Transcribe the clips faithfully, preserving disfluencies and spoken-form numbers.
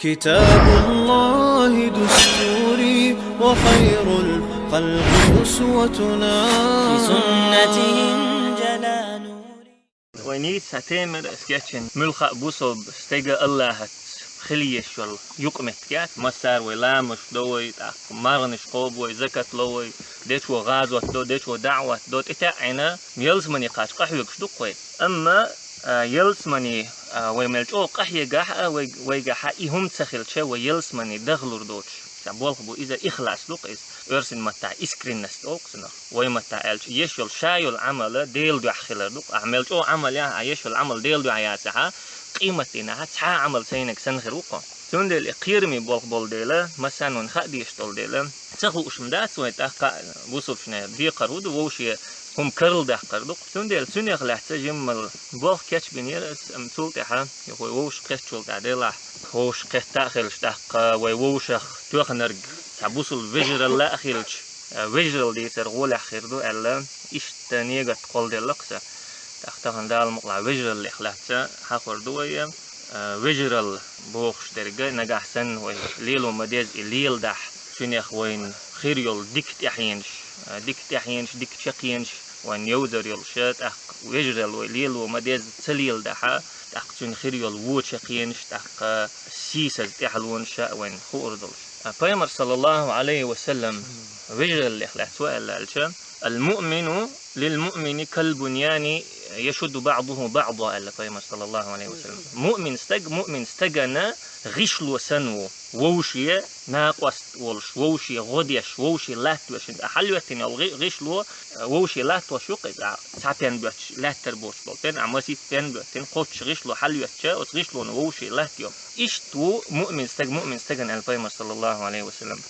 كتاب الله دستوري وخير الخلق أسوتنا. بسنته انجلى نوري. Вай нийса цхьа тема яр аз кечйина, муьлхха а бусалба стеган Аллахьаца хила езаш йола юкъаметтиг яц, массара вай ламазаш до вай, тӀаккха марханаш кхобу вай, закат ло вай, дечо гӀазот до, дечо даӀват до, тӀетаьӀӀина ялсамане кхача къахьоьгуш ду-кх вай. Амма, а, ялсамане, а, вай мел чӀогӀа къахьегахь а, вай, вайгахьа и хӀума ца хилча, вай ялсамане дахалур доцуш. Цхьа болх бу иза, ихлас ду-кх иза. Оьрсийн маттахь искренность олу-кх цунах. Вай маттахь аьлча, еш йолу ша йолу Ӏамал Делан дуьхьа хилар ду-кх. Ахьа мел чӀогӀа Ӏамал яхь, ахьа еш йолу Ӏамал Делан дуьхьа яцахьа, къематдийнахьа цхьа а Ӏамал ца йинарг санна хир ву-кх хьо. Цундела и кхераме болх болу дела, массарна вайна хаа дезаш долу дела, ца хууш-м дац вайн тӀаккха бусалбачунна декхар хӀун ду, вовше хӀума карладаккхар ду-кх. Цундела цунах лаьцна жимма болх кечбинера ас, ам, цул тӀаьхьа, юха вай вовшах кхеттачул тӀаьхьа делахь, вовшах кхетта а хилча, тӀаккха вай вовшах тоьхнарг цхьа бусалба вежаралла а хилча, а, вежаралла дийцар гӀолехь хир ду аьлла, иштта негат кхолладелла-кх сан. ТӀаккха тахана Дала мукъалахь вежараллех лаьцна хьахор ду вай, а, вежаралла бохуш дерг, нагахь санна вай лело ма-дезза и леладахь, цунах вайна хир йолу дика тӀаьхьенаш, а, дика тӀаьхьенаш, дика чаккхенаш вайна йовзар йолуша, тӀаккха вежаралла вай лело ма-дезза ца леладахьа, тӀаккха цуьнан хир йолу вон чаккхенаш, тӀаккха сийсаза тӀаьхьалонаша а вайна хуур долуш. А, Пайхамар, саллаллаху Ӏалайхи ва саллам, вежараллех лаьцна аьлла аьлча: «المؤمن للمؤمن كالبنيان يشد بعضه بعضا», аьлла Пайхамар, саллаллаху Ӏалайхи ва саллам. Муъмин стаг муъмин стагана гӀишло санна ву, вовше накъост волуш, вовше гӀо деш, вовше латта веш. ТӀаккха хьалайоьттина йолу гӀи-, гӀишло вовше латтош ю-кх иза, цхьа пен боьттуш, лаьттар боцуш болу пен, а масийтта пен боьттина, кхоччуш гӀишло хьалайоьттича, оцу гӀишлоно вовше латта йо. Иштта ву муъмин стаг муъмин стагана, аьлла Пайхамар, саллаллаху Ӏалайхи ва саллам.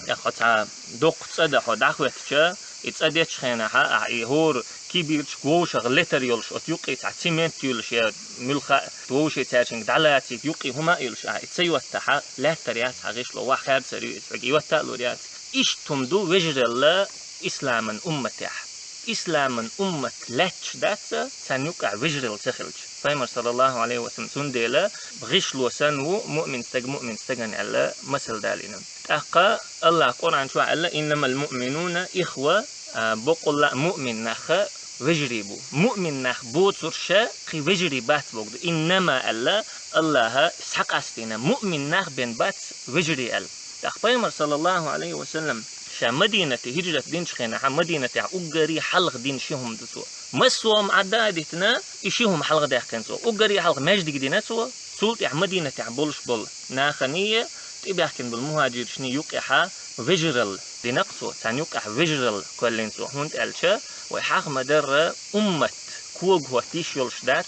ТӀаккха хьо цхьа доккха цӀа дан хьо дӀахӀоьттича, и цӀа дечу хенахьа, ахьа и хӀора кибарчу вовшах летар йолуш оцу юккъе цхьа цемент юьллуш я муьлхха а, вовше цаьршинга дӀалацийта юккъе хӀума а юьллуш, ахьа и ца йоттахьа, лаьттар яц хьан гӀишло, ваха хаьрцар ю иза, хьоьга йотта а лур яц. Иштта хӀума ду вежаралла исламан умматехь. Исламан уммат лаьтташ дац, царна юккъехь вежаралла ца хилча. Пайхамар, саллаллаху Ӏалайхи ва саллам, цундела гӀишло санна ву муъмин стаг муъмин стагана аьлла масал далийна. ТӀаккха Аллах Къуръан чохь аьлла: «إنما المؤمنون إخوة», а, боккъалла а муъмин нах вежарий бу. Муъмин нах боцурша кхин вежарий бац боху ду. «Иннама», аьлла, Аллаха схьакъастийна, муъмин нах бен бац вежарий аьлла. ТӀаккха Пайхамар, саллаллаху Ӏалайхи ва саллам, ша Мадинате хӀиджрат динчу хенахьа, Мадинатехь уггаре хьалха дина ши хӀума ду цо. Массо а хӀума Ӏадда а дитина, и ши хӀума хьалха даьккхина цо. Уггаре хьалха маьждиг дина цо, цул тӀаьхьа Мадинатехь болуш болу наханий, тӀебаьхкина болу мухӀаджиршний юккъехьа вежаралла дина-кх цо, царна юккъехь вежаралла кхоьллина цо, хӀунда аьлча вай хьаха ма-дарра уммат кога хӀотта йиш йолуш дац,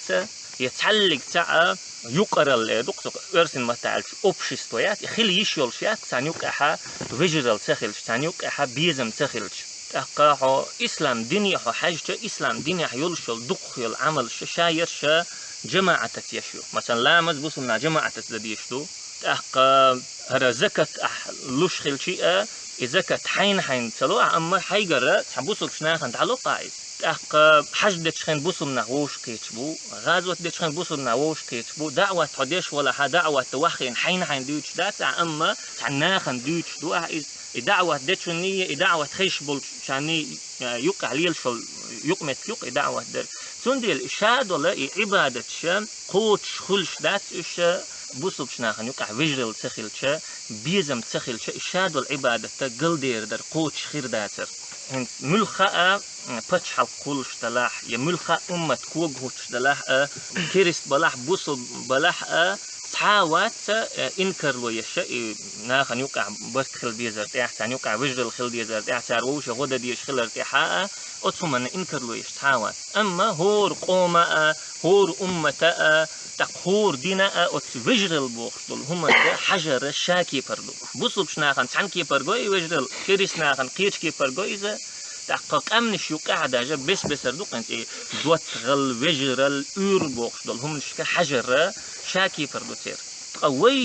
я цхьаллиг цхьаъ юкъаралла эр ду-кх цо, оьрсийн маттахь аьлча, общество яц, хила йиш йолуш яц, царна юккъехьа вежаралла ца хилча, царна юккъехьа безам ца хилча. ТӀаккха хьо ислам дине хьо хьаьжча, ислам динехь йолуш йолу дукхах йолу Ӏамалш ша ерш жамаӀатаца еш ю. Масала, ламаз бусалба нах жамаӀатаца дан дезаш ду. ТӀаккха хӀара закат ахь луш хилчий а, и закат хьайна-хьайна ца ло ахь, амма хьайгара цхьа бусалбачу нахана дӀало-кх ахь иза. ТӀаккха хьаж дечу хенахь бусалба нах вовшах кхеташ бу, гӀазот дечу хенахь бусалба нах вовшах кхеташ бу, даӀват хьо деш валахьа, даӀват дан ваххийна хьайна-хьайна дуьйцуш дац ахь, амма цхьана нахана дуьйцуш ду ахь иза. И даӀват дечунний, и даӀват хезаш болчарний, а, юккъехь лелаш йолу юкъаметтиг ю-кх и даӀват дар. Цундела и ша долу и Ӏибадаташ кхочуш хуьлуш дац уьш, бусалбачу нахана юккъехь вежаралла ца хилча, безам ца хилча, и ша долу Ӏибадат галдер дара, кхочуш хир дацара. ХӀинца муьлхха а пачхьалкх хуьлуш далахь, я муьлхха а уммат кога хӀуттуш далахь а, керист балахь, бусалба балахь а, цхьа а вац, э, инкарло еш и нахана юккъехь барт хила дезар тӀехь, царна юккъехь вежаралла хила дезар тӀехь, цара вовше гӀо дан дезаш хилар тӀехьа а, оцу хӀуманна инкарло еш цхьа а вац. Амма хӀора къома а, хӀора уммата а, тӀаккха хӀора дина а оцу вежаралла бохуш долу хӀуманна хьажар ша кепара ду. Бусалбачу нахана цхьана кепара го и вежаралла, керист нахана кхечу кепара го иза, тӀаккха къаьмнаш юккъехь а даже бес-бесара ду-кх хӀинца и доттагӀалла, вежаралла, уьйр бохуш долу хӀуманашка хьажар ша кепара ду церан. Ткъа вай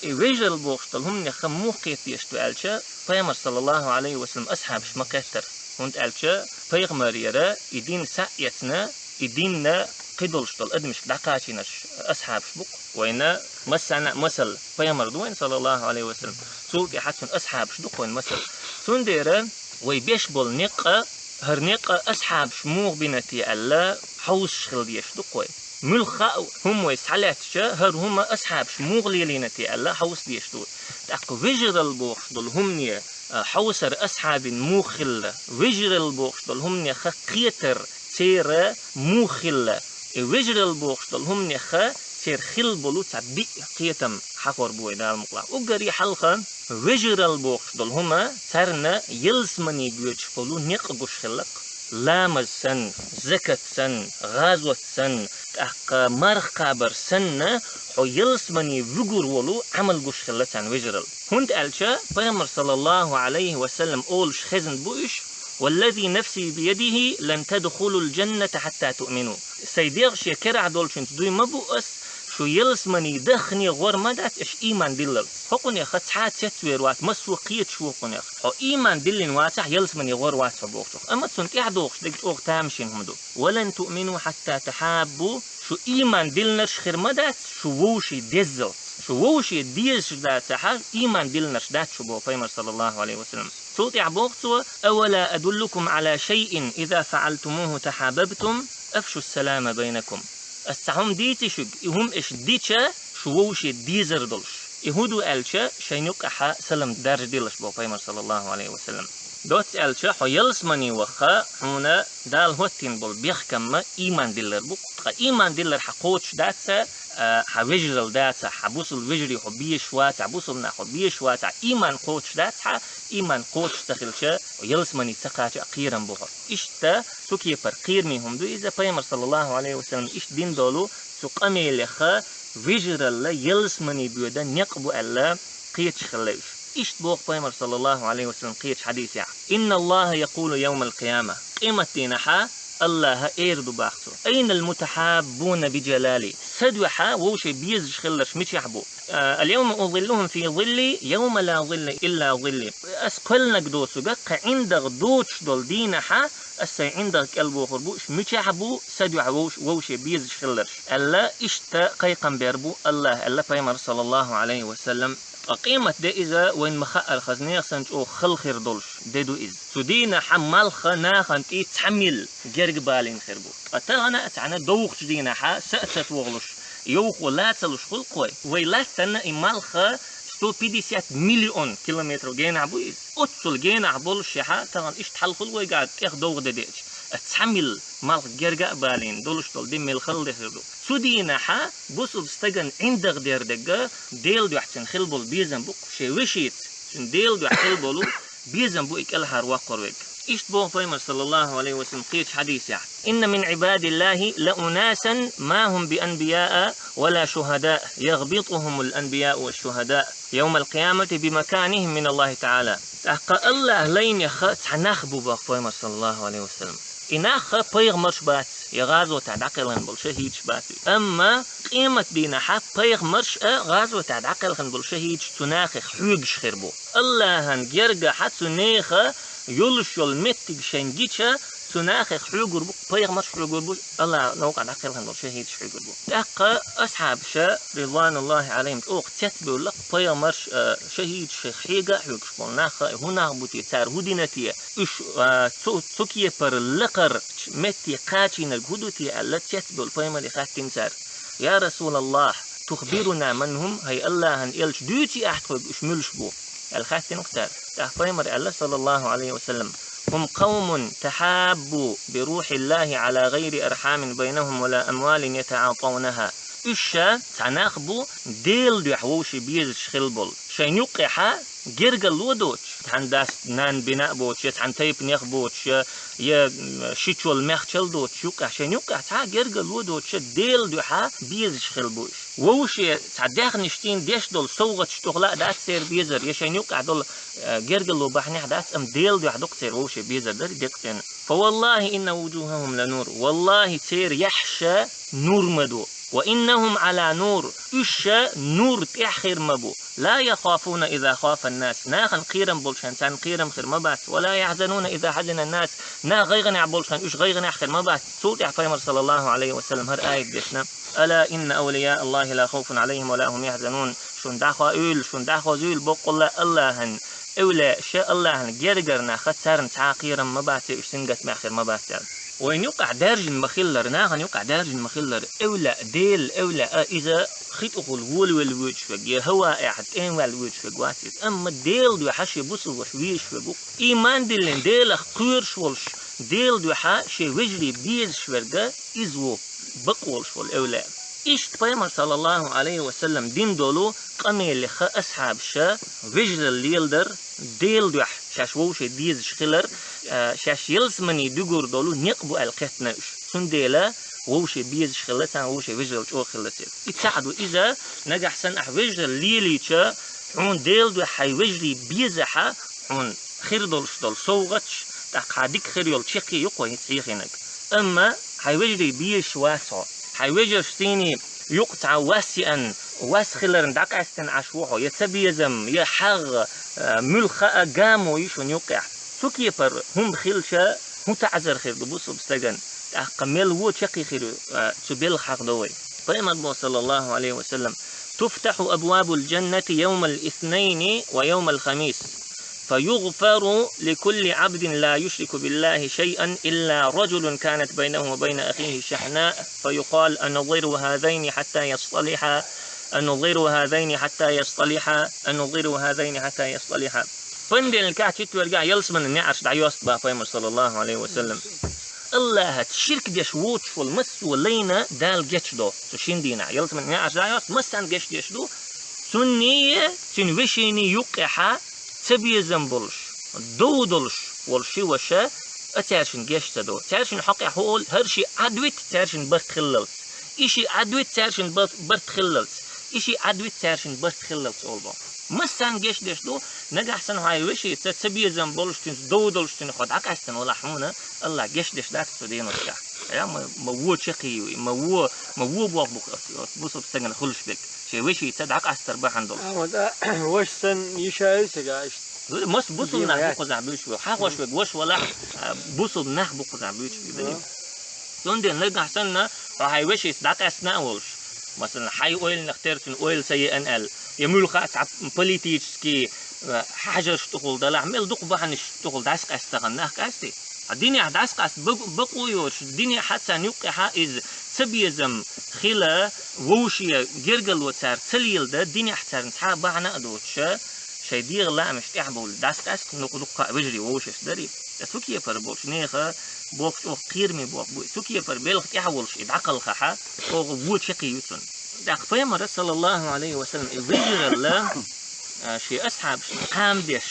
и вежаралла бохуш долу хӀуманех муха кхета дезаш ду аьлча, Пайхамар, саллаллаху Ӏалайхи ва саллам, асхьабаш ма кхеттара. ХӀунда аьлча Пайхамарера и дин схьа а эцна, и динна кхидолуш долу адамашка дӀакхачийнарш асхьабаш бу-кх вайна, массарна а масал пайхамар ду вайн, саллаллаху Ӏалайхи ва саллам. Цул тӀаьхьа цуьнан асхьабаш ду-кх вайн масал. Цундела вай беш болу некъа, хӀара некъа асхьабаш муха бина те аьлла, хьовсуш хила дезаш ду-кх вай. Муьлхха а хӀума вай схьалаьцча, хӀара хӀума асхьабаш муха лелийна те аьлла, хьовса дезаш ду. ТӀаккха вежаралла бохуш долу хӀумане, а, хьовсар асхьабийн муха хилла, вежаралла бохуш долу хӀуманеха кхетар церан муха хилла, и вежаралла бохуш долу хӀуманеха церан хилла болу цхьа биъ кхетам хьахор бу вай Дала мукъалахь. Уггаре хьалха вежаралла бохуш долу хӀума царна ялсамане боьдуш болу некъ гуш хилла-кх. Ламаз санна, закат санна, гӀазот санна, тӀаккха марха кхабар санна, хьо ялсамане вуьгур волу Ӏамал гуш хилла царна вежаралла. ХӀунда аьлча Пайхамар, саллаллаху Ӏалайхи ва саллам, олуш хезна бу уьш: «Валлази нафси биядихи, лан тадхулул джанната хьатта туъмину». Сайн дегӀ шен керахь долчуьнца дуй ма бу ас, шу ялсамане даххане гӀор ма дац аша ийман диллалц. ХӀокхунеха цхьа а цецвер вац, массо а кхеташ ву хӀокхунех. Хьо ийман диллина вацахь, ялсамане гӀор вац хьо бохучух. Амма цунна тӀаьхьа догӀуш дерг чӀогӀа тамашийна хӀума ду. «Ва лан туъмину хьатта тахьаббу», шу ийман диллинарш хир ма дац, шу вовше деззалц. Шу вовше дезаш дацахьа, ийман диллинарш дац шу, боху Пайхамар, саллаллаху Ӏалайхи ва саллам. Цул тӀаьхьа боху цо: «Авала адуллукум Ӏала шайин, иза фаъалтумуху тахьабабтум, афшу салама байнакум». Ас цхьа хӀума дийций шуьга, и хӀума аша дича, шу вовше дезар долуш. И хӀун ду аьлча, шайна юккъехьа салам даржаделаш, боху Пайхамар, саллаллаху Ӏалайхи ва саллам. Доцца аьлча, хьо ялсамане вахха, хьуна Дала хӀоттийна болу бехкамма ийман диллар бу-кх. Ткъа ийман диллар хьан кхочуш дац, а, хьан вежаралла дац, хьан бусул вежарий хьо безаш вац, хьан бусул нах хьо безаш вац, хьан ийман кхочуш дац хьан, ийман кхочуш ца хилча, ялсамане ца кхача а кхерам бу хьо. Иштта цу кепара кхераме хӀума ду иза, Пайхамар, саллаллаху Ӏалайхи ва саллам, иштта дина долу цу къамелеха вежаралла ялсамане боьдан некъ бу аьлла, кхеташ хилла уьш. Иштта боху Пайхамар, саллаллаху Ӏалайхи ва саллам, кхечу хьадисехь: «Инна Аллаха якъулу явмал къияма». Къематдийнахьа Аллаха эр ду боху цо: «Айнал мутахьаббуна би джалали?» Са дуьхьа вовше безаш хилларш мичахь бу? А, «Ал-явма узиллухум фи зилли, явма ла зилла илла зилли». Ас кхоьллинарг доцург, кхин ӀиндагӀ доцуш долу дийнахьа ас сайн ӀиндагӀ кӀел бохур бу, уьш мичахь бу, са дуьхьа вовш-, вовше безаш хилларш, аьлла, иштта кхайкхам бер бу Аллаха, аьлла Пайхамар, саллаллаху Ӏалайхи ва саллам. Ткъа къемат де иза вайн ма-хаъара хаза нехан санна чӀогӀа хала хир долуш де ду иза. Цу дийнахьа малх нахана тӀе цхьа милла герга балийна хир бу. Ткъа тахана а цхьаьна довхачу дийнахьа са а ца тохалуш, йовхо ла ца луш хуьлу-кх вай. Вай лаьттана и малх сто пятьдесят миллион километров генахь бу иза. Оццул генахь болушехьа, тахана иштта хьал хуьлу вайгахь тӀех довха де деача, а цхьа милла малх герга а балийна долуш долу де мел хала де хир ду. Цу дийнахьа бусулба стагана ӀиндагӀ дер дерг Делан дуьхьа цуьнан хила болу безам бу-кх, шен вешица цуьнан Делан дуьхьа хила болу безам бу и кӀелхьара воккхур верг. Иштта боху Пайхамар, саллаллаху Ӏалайхи ва саллам, кхечу хьадисехь: «Инна мин Ӏибадиллахи ла унасан ма хум би анбияа ва ла шухадаа, ягъбитухумул анбияу ва шухадаа, явмал къиямати би маканихим мин Аллахи таала». ТӀаккха Аллаха лайнеха цхьа нах бу, боху Пайхамар, саллаллаху Ӏалайхи ва саллам. И нах пайхамарш бац, я гӀазотехь дӀакхелхина болу шахӀидаш бац. Амма къемат дийнахьа пайхамарш а, гӀазотехь дӀакхелхина болу шахӀидаш цу нахех хьоьгуш хир бу. Аллахьан гергахьа цу неха йолуш йолу меттиг шайн гича, цу нахех хьоьгур бу, пайхамарш хьоьгур бу, Аллахьан новкъахь дӀакхелхина болу шахӀидаш хьоьгур бу. ТӀаккха асхьабаша, ризвануллахи Ӏалайхим, чӀогӀа цецбевлла-кх пайхамарш а, шахӀидаш шайх хьега а хьоьгуш болу нах а, хӀун нах бу те, цара хӀун дина те, уьш, а, цу, цу кепара лакхарчу метте кхачийнарг хӀун ду те аьлла, цецбевлла пайхамаре хаьттина цара: «Я Расулаллахь, тухбируна ман хӀум, хӀай Аллахьан элча, дуьйций ахь тхоьга уьш муьлш бу?» аьлла хаьттина-кх цара. ТӀаккха пайхамар аьлла, саллаллаху Ӏалайхи ва саллам: «ХӀум къавмун тахьаббу би рухьиллахи Ӏала гӀайри архьамин байнахум ва ла амвалин ятаӀатӀавнаха». Уьш ша цхьа нах бу, Делан дуьхьа вовше безаш хила болу. Шайн юккъехьа гергало доцуш, цхьана дас-нанна бина а боцуш, я цхьана тайпанех а боцуш, я, я, м, шичол мехчал доцуш юккъехь, шайн юккъехь цхьа гергало доцуш, Делан дуьхьа безаш хила бу уьш. Вовше цхьа даьхнаш цӀийна деш долу совгӀаташ тӀехула а дац церан безар, я шайн юккъехь долу, э, гергало бахьанехь дац, амма Делан дуьхьа ду-кх церан вовше безар дара декъа цӀена. «Фа валлахи инна вуджухахум ла нур». Валлахи, церан яхьаш нур ма ду. وإنهم على نور, уьш ша нур тӀехь хир ма бу. لا يخافون إذا خاف الناس, нахана кхерам болчхьан царна кхерам хир ма бац. ولا يحزنون إذا حزن الناس, нах гӀайгӀанехь болчхьан уьш гӀайгӀанехь хир ма бац. Цул тӀаьхьа Пайхамар, саллаллаху Ӏалайхи ва саллам, хӀара аят дешна: ألا إن أولياء الله لا خوف عليهم ولا هم يحزنون. Шуна дӀахо уьйла, шуна дӀахо зуьйла боккъалла АллахӀан эвлаъ ша, АллахӀан гергара нах, царна цхьа кхерам ма бац, уьш сингаттамехь хир ма бац аьлла. Вайна юкъахь даьржина ма-хиллара, нахана юкъахь даьржина ма-хиллара, эвлаъ, Делан эвлаъ, иза хи тӀехула волавелла воьдуш верг, я хӀаваэхь тӀемаваьлла воьдуш верг вац иза. Амма Делан дуьхьа шен бусалба ваша везаш верг ву. Ийман диллина, Делах кхоьруш волуш, Делан дуьхьа шен вежарий безаш верг иза ву, бакъ волуш волу эвлаъ. Иштта Пайхамар, саллаллаху Ӏалайхи ва саллам, дина долу къамелех асхьабаша вежаралла леладар, Делан дуьхьа шаьш вовшийн безаш хилар, а, шаьш ялсамане дуьгур долу некъ бу аьлла кхеттина уьш. Цундела вовшийн безаш хилла, царна вовшийн вежаралла чӀогӀа хилла ца. И цхьаъ ду иза, нагахь санна ахь вежаралла лелийча, хьуна Делан дуьхьа хьайн вежарий безахь, хьуна хир долуш долу совгӀаташ, тӀаккха хьан дика хир йолу чаккхе ю-кх хӀинца хьехийнарг. Амма хьайн вежарий безаш вац хьо. Хьайн вежаршций юкъа цхьа вас еана, вас хиларна дӀакъаьстина Ӏаш ву хьо, я цабезам, я хьагӀ, а, муьлхха а гамо ю шуна юккъехь. Цу кепара хӀума хилча, хӀун таӀзар хир ду бусалба стагана? ТӀаккха мел вон чаккхе хир ю, а, цу белхан хьакъ до вай. Пайхамар боху, саллаллаху Ӏалайхи ва саллам: تفتح أبواب الجنة يوم الاثنين ويوم الخميس، فيغفر لكل عبد لا يشرك بالله شيئا إلا رجل كانت بينه وبين أخيه شحناء، فيقال: أنظروا هذين حتى يصطلحا، أنظروا هذين حتى يصطلحا، أنظروا هذين حتى يصطلحا. Понедельникехь, четвергехь ялсаманин неӀарш дӀайоьсту боху Пайхамар, саллаллаху Ӏалайхи ва саллам. АллахӀаца ширк деш воцуш волу массо а лайна Дала гечдо цу шина дийнахь. Ялсаманин неӀарш дӀайоьсту, массарна гечдеш ду. Цунний, цуьнан вешиний юккъехь цабезам болуш, дов долуш волу ши ваша а цаьршинна геч ца до. Цаьршинна хьокъехь хӀун олу: хӀара шиъ Ӏадвита цаьршинна барт хиллалц, и шиъ Ӏадвита цаьршинна ба-, барт хиллалц, и шиъ Ӏадвита цаьршинна барт хиллалц олу боху. Массарна гечдеш ду, нагахь санна хьайн вешица цабезам болуш, цуьнца дов долуш, цуьнан хьо дӀакъаьстина валахь, хьуна АллахӀа гечдеш дац цу деношкахь. Я, ма, ма вон чаккхе ю и, ма вон, ма вон боху бу-, бусалба стагана хуьлуш берг. Шен вешица дӀакъастар бахьана долуш. А, вот, а, ваша санна йиш яц цигахь иштта. Мас бусалба нах бу кхузахь буьйцуш верг. Хьахош верг ваша валахь, а, бусалба нах бу кхузахь буьйцуш верг. Цундела нагахь санна, хьо хьайн вешица дӀакъаьстина а волуш, масала, хьайн ойланах тера цуьнан ойла ца еана аьлла, я муьлхха а цхьа политический, а, хьажарш тӀехула далахь, мел дукха бахьанаш тӀехула дӀасакъаьста тахана нах къаьсти. Хьан динехь дӀасакъаста бакъ-, бакъо йоцуш, динехь а царна юккъехь а иза цабезам хила, вовше гергарло цара ца леладан, динехь царна цхьа а бахьана а доцуша, шайн дегӀан лаамаш тӀехь бовлий, дӀасакъаьста, ну-, дуккха а вежарий вовшашца дарий. Ткъа цу кепара болуш нехан боху чӀогӀа кхераме боху бу. Цу кепара белхан тӀехь а волуш и дӀакхалхахь, чӀогӀа вон чаккхе ю цунна. ТӀаккха Пайхамара, саллаллаху Ӏалайхи ва саллам, и вежаралла, а, шен асхьабашна кхам деш,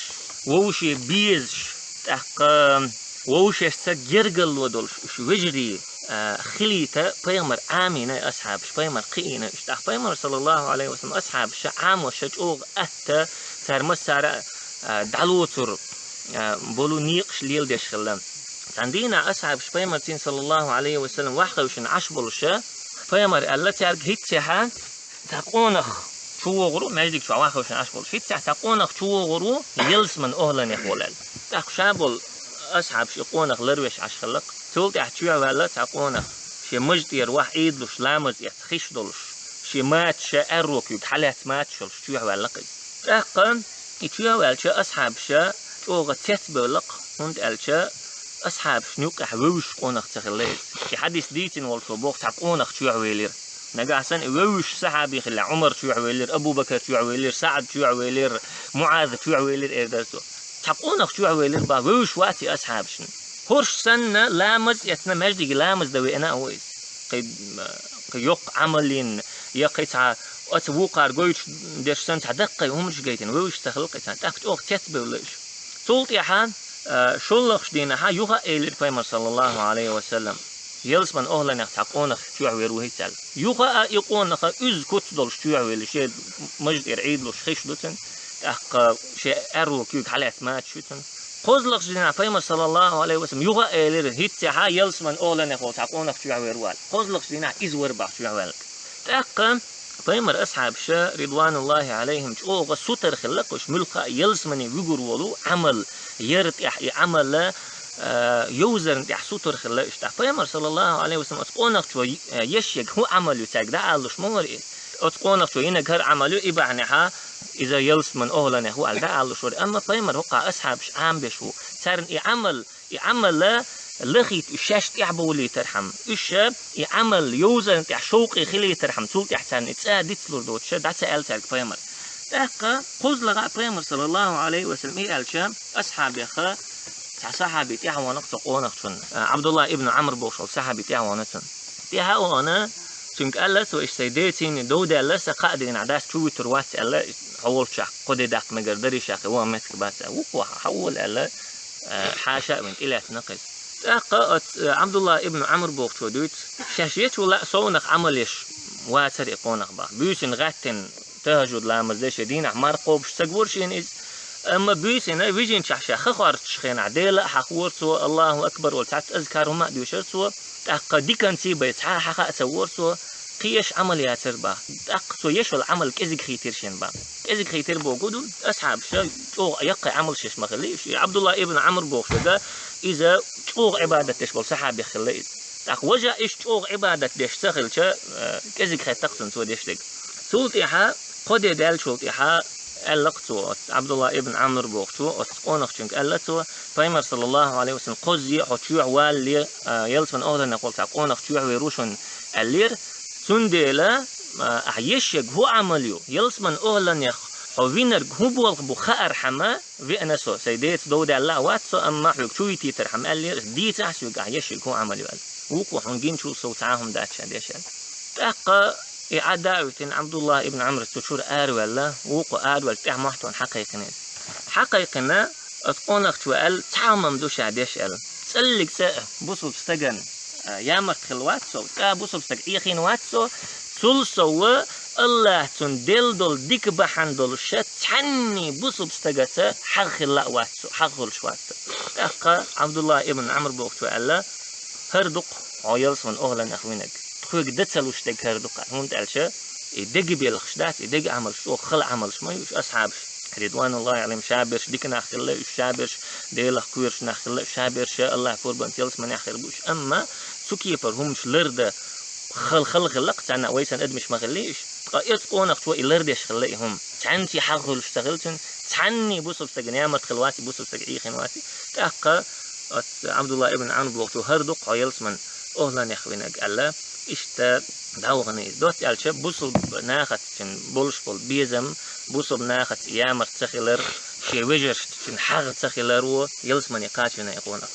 вовше безаш, тӀаккха вовшашца гергарло долуш уьш вежарий, а, хилийта Пайхамар Ӏамийна и асхьабаш, Пайхамар кхиийна уьш. ТӀаккха Пайхамар, саллаллаху Ӏалайхи ва саллам, асхьабаша Ӏамоша чӀогӀа атта цара массара а, дӀалоцур, а, болу некъаш леладеш хилла. Цхьана дийнахь асхьабаш Пайхамарцийна, саллаллаху Ӏалайхи ва саллам, вахьхевшина Ӏаш болуша, Пайхамар аьлла цаьрга: хӀинццехьа цхьа къонах чу вогӀур ву, маьждиг чохь вахьхевшина Ӏаш болуш, хӀинццехьа цхьа къонах чу вогӀур ву, ялсаман охӀланех волу аьлла. ТӀаккха ша болу асхьабаш и къонах ларвеш Ӏаш хилла-кх. Цул тӀаьхьа чоьхьа ваьлла цхьа къонах, шен мажа тӀера вахь Ӏийдалуш, ламаз эцна хиш долуш, шен мачаша аьрру куьйга хьалаьцна мачаш йолуш чоьхьа ваьлла-кх иза. ТӀаккха и чоьхьа ваьлча асхьабаша чӀогӀа цецбевлла-кх, хӀунда аьлча асхьабашна юккъехь вевзаш къонах ца хилла иза. И хьадис дийцина волчо боху: цхьа къонах чоьхьа велира. Нагахь санна и вевзаш сахьаби хилла, Ӏумар чоьхьа велира, Абу Бакар чоьхьа велира, СаӀд чоьхьа велира, МуӀаз чоьхьа велира эр дара цо. Цхьа къонах чоьхьа велира боху, вевзаш вац и асхьабашна. ХӀорш санна ламаз эцна, маьждиге ламаз дан веана а ву иза. Кхин, кхин йоккха Ӏамал йина, я кхин цхьа оцу вукхара гойтуш дерш санна цхьа даккхий хӀуманаш гайтина, вевзаш ца хилла-кх иза, тӀаккха чӀогӀа цецбевлла уьш. Цул тӀаьхьа, а, шоллагӀчу дийнахьа юха а элира Пайхамар, саллаллаху Ӏалайхи ва саллам: ялсаман охӀланех цхьа къонах чоьхьа вер ву хӀинца аьлла. Юха а и къонах уьзза куц долуш чоьхьа велира, шен мажа тӀера Ӏийдалуш хиш ду цуьнан, тӀаккха шен аьрру куьйга хьалаьцна мачаш ю цуьнан. КхозлагӀчу дийнахь Пайхамар, саллаллаху Ӏалайхи ва саллам, юха а элира: хӀинццехьа ялсаман охӀланех волу цхьа къонах чоьхьа вер ву аьлла. КхозлагӀчу дийнахь иза вара боху чоьхьа ваьлларг. ТӀаккха пайхамар асхьабаша, ридвануллахи алейхим, чӀогӀа сутара хилла кхуш, муьлхха а ялсмане вуьгур волу Ӏамал яр тӀехь, и Ӏамал, а, йовзарна тӀехь сутара хилла уьш. ТӀаккха пайхамар, саллаллаху алейхи ва саллам, оцу къонахчо ешъерг хӀун Ӏамал ю цаьрга дӀаалуш ма вара и. Оцу къонахчо йинарг хӀара Ӏамал ю, и бахьанехьа иза ялсман охӀланех ву аьлла дӀаалуш вара. Амма пайхамар хӀокху асхьабаш Ӏамбеш ву. Царна и Ӏамал, и Ӏамал лахийта уьш шаьш тӀехь бовлийтархьама, уьш и Ӏамал йовзарна тӀехь шовкъе хилийтархьама, цул тӀехь царна и цӀа дицлур доцуша, дӀа ца аьлла цаьрга пайхамар. ТӀаккха кхузлагӀа пайхамар, саллаллаху алейхи ва саллам, и аьлча, асхьабех цхьа сахьаби тӀаьхьа вахана цу къонахчунна, а, Ӏабдулла ибн Ӏамр бохуш волу сахьаби тӀаьхьа вахана цунна. ТӀаьхьа а вахана, цуьнга аьлла цо, иштта сайн децийна дов даьлла, сан кхаа дийнахь дац чу вуьтур вац аьлла, хьо волчохь кхо де даккха мегар дарий, ша кхин ван меттиг бац аьлла. Вукхо хьан вола аьлла, а, хьаша а вина тӀелаьцна кхеза. ТӀаккха оцу, а, Ӏабдулла ибн Ӏамр бохучо дуьйцу, шаьш ечу ла совнах Ӏамал еш вацара и къонах баха. Буьйсина гӀаьттина тахажуд ламаз деш я дийнахь марха кхобуш ца гура шена иза. Амма буьйсина вижинчохь ша ха хорцучу хенахь Дела а хьахора цо, Аллаху акбар олу цхьацца азкар хӀума а доьшура цо, тӀаккха диканций бай цхьа а хьаха а ца вора цо, кхин еш Ӏамал яцара баха. ТӀаккха цо еш волу Ӏамал кӀезиг хийтира шена баха. КӀезиг хийтира боху ду, асхьабаша чӀогӀа яккхий Ӏамалш еш ма хилла уьш. И Ӏабдулла ибн Ӏамр бохуш дерг, иза чӀогӀа Ӏибадат деш болу сахьабех хилла иза. ТӀаккха важа иштта чӀогӀа Ӏибадат деш ца хилча, э, кӀезиг хеттакх цунна цо деш дерг. Цул тӀаьхьа, кхо де даьллачул тӀаьхьа, аьлла-кх цо, оцу Ӏабдулла ибн Ӏамр бохучо, оцу къонахчуьнга аьлла цо, пайхамар, саллаллаху алейхи ва саллам, кхозза хьо чоьхьа валале, а, ялсман охӀланех волу цхьа къонах чоьхьа вер ву шуна, аьллера. Цундела, а, ахьа еш ерг хӀун Ӏамал ю, ялсман охӀланех хьо винарг хӀун болх бу хаархьама, веана со, сайн деца дов даьлла а вац со, амма хьоьга чу витийтархьама аьллера, дийцахьа соьга ахьа еш ерг хӀун Ӏамал ю аьлла. Вукхо хьуна гинчул сов цхьа а хӀума дац ша деш аьлла. ТӀаккха и Ӏадда а витина, Ӏабдулла ибн Ӏамр цу чуьра араваьлла, вукхо араваьлча тӀаьхьа мохь тоьхна хьакхайкхина иза. Хьакхайкхина, оцу къонахчо аьлла, цхьа а хӀума ма ду ша деш аьлла. ЦӀаллиг цӀа а бусалба стагана, а, ямарт хилла вац со, цӀа а бусалба стаг Ӏехийна вац со, цул сов Аллаха цунна делла долу дика бахьана долуш ша цхьанний бусалба стагаца хьагӀ хилла а вац со, хьагӀ хуьлуш вац со. ТӀаккха Ӏабдулла ибн Ӏамр бохучо аьлла, хӀара ду-кх хьо ялсман охӀланех винарг. Тхоьга дан ца луш дерг хӀара ду-кх, хӀунда аьлча и дега белхаш дац, и дега Ӏамалш чӀогӀа хала Ӏамалш ма ю уьш асхьабаш. Ридвануллахи алейхим, ша берш дика нах хилла, уьш ша берш Делах кхоьруш нах хилла, уьш ша берш Аллах пурбанца ялсманехь хир бу уьш. Амма цу кепара хӀуманаш лардан хала, хала хилла-кх царна, вай санна адамаш ма хилла уьш. Ткъа оцу къонахчо и лардеш хилла и хӀума. Цхьаьнца хьагӀ хуьлуш ца хилла цуьнан, цхьанний бусалба стагана ямарт хилла вац и, бусалба стаг Ӏехийна вац и. ТӀаккха оцу Ӏабдулла ибн Ӏамр бохучо хӀара ду-кх хьо ялсман охӀланех винарг аьлла, иштта дӀавахана иза. Доцца аьлча, бусалба нахаца цуьнан болуш болу безам, бусалба нахаца ямарт ца хилар, шен вежаршца цуьнан хьагӀ ца хилар ву ялсмане кхачийна и къонах.